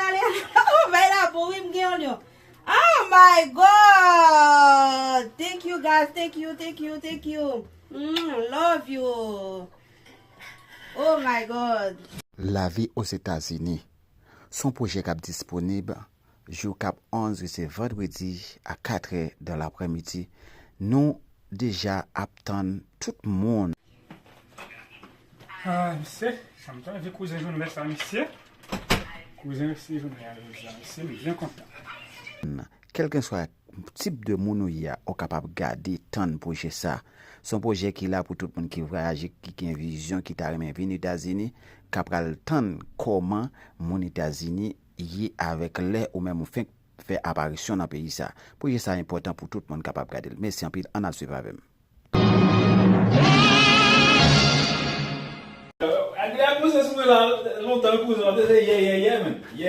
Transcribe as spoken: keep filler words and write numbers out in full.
Ale, oh, bay la pou wi, m gen yon lyon. Oh my God! Thank you, guys. Thank you, thank you, thank you. Mm, love you. Oh my God. Lavi Ozetazini. Se yon pwojè k ap disponib jou k ap onz, ki se vandredi, a katrè dan laprèmidi. Nou deja ap tann tout moun. Ah, mesye, sa m ta anvi kouzen jwenn lè sa, mesye. Kouzen, mesye, jwenn lè a jodi a, mesye, m byen kontan. Kèlkenswa tip de moun ou ye a, ou kapab gade, tann pwojè sa. Se yon pwojè ki la pou tout moun ki vwayaje, ki gen vizyon, ki ta renmen vin Etazini, k ap pral tann kòman moun Etazini ye avèk lè ou menm ou fenk fè aparisyon nan peyi sa. Pwojè sa enpòtan pou tout moun kapab gade l. Mèsi anpil, ann ap swiv avè m. Adrian kouzen sou mwen la lontan, kouzen, w ap tande, yeah, yeah, yeah, man. Yeah.